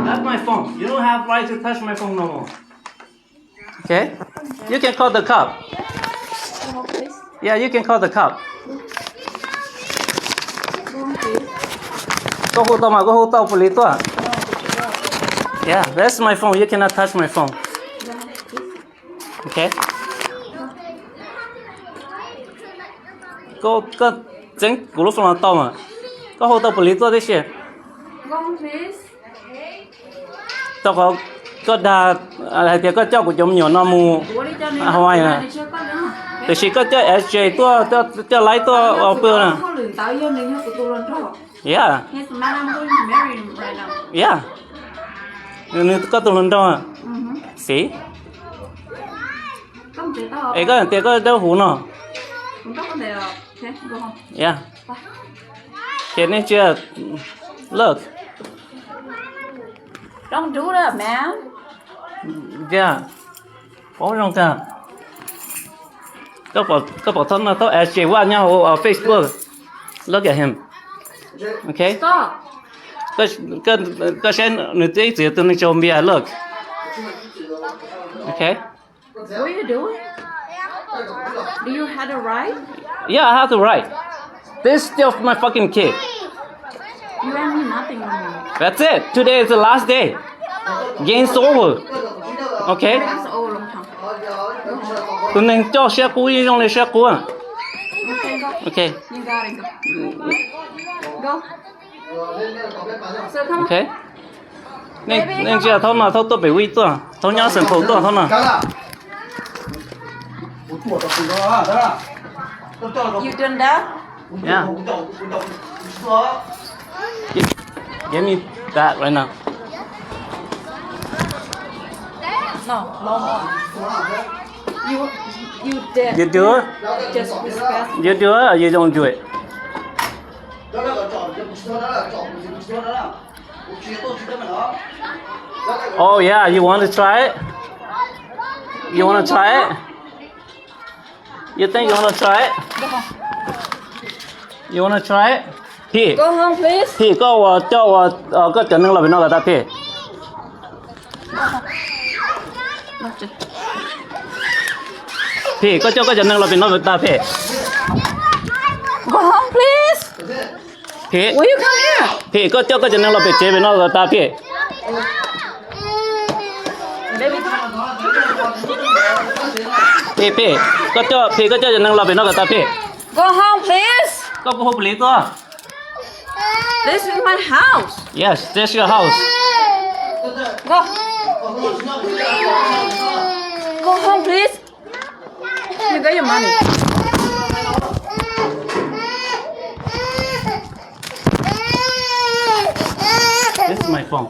That's my phone. You don't have right to touch my phone no more. Okay? You can call the cop. Yeah, you can call the cop. Koj hu tau mas, koj hu tau police tuaj. Yeah, that's my phone. You cannot touch my phone. Okay. Koj, koj txeeb kuv lub phone los tau mas. Koj hu tau police tuaj tib si. Rau qhov koj dag hais tias koj coj kuv cov me nyuam no mus Hawaii na. Tiam sis koj coj S J tuaj, coj laib tuaj ua pw na. Yeah. Yeah. Nws koj tus hluas nraug. Xis. Es koj tias koj dawb huv no. Yeah. Ces nej ntsia, look. Yeah. Paub zoo tag. Koj pom thaub no, thaub S J Watt nyob hauv Facebook. Look at him. Okay. Koj saib nws twb txiav tus neeg tsaug npias, look. Okay. What are you doing? Do you have the right? Yeah, I have the right. This is still my fucking kid. You owe me nothing no more. That's it. Today is the last day. Game's over. Okay. That's all long time. Tus neeg coj siab qub yeej zoo li siab qub. Okay, go. Okay. You gotta go. Go. So come on. Okay. Nej ntsia thaub no, thaub tuaj pem vij tuaj, thaub nyob Saint Paul tuaj thaub no. You done that? Yeah. Give me that right now. No, no more. You, you dead. You do it? Just respect. You do it or you don't do it? Oh yeah, you want to try it? You want to try it? You think you want to try it? You want to try it? Phim. Go home, please. Phim, koj ua coj ua, koj cov neeg los pem no kom tas Phim. Phim, koj coj koj cov neeg los pem no kom tas Phim. Go home, please. Phim. Will you come here? Phim, koj coj koj cov neeg los pem tsev pem no kom tas Phim. Baby, come. Phim, Phim, koj coj, Phim, koj coj cov neeg los pem no kom tas Phim. Go home, please. Koj puas hu police tuaj? This is my house. Yes, this is your house. Go. Go home, please. You got your money. This is my phone.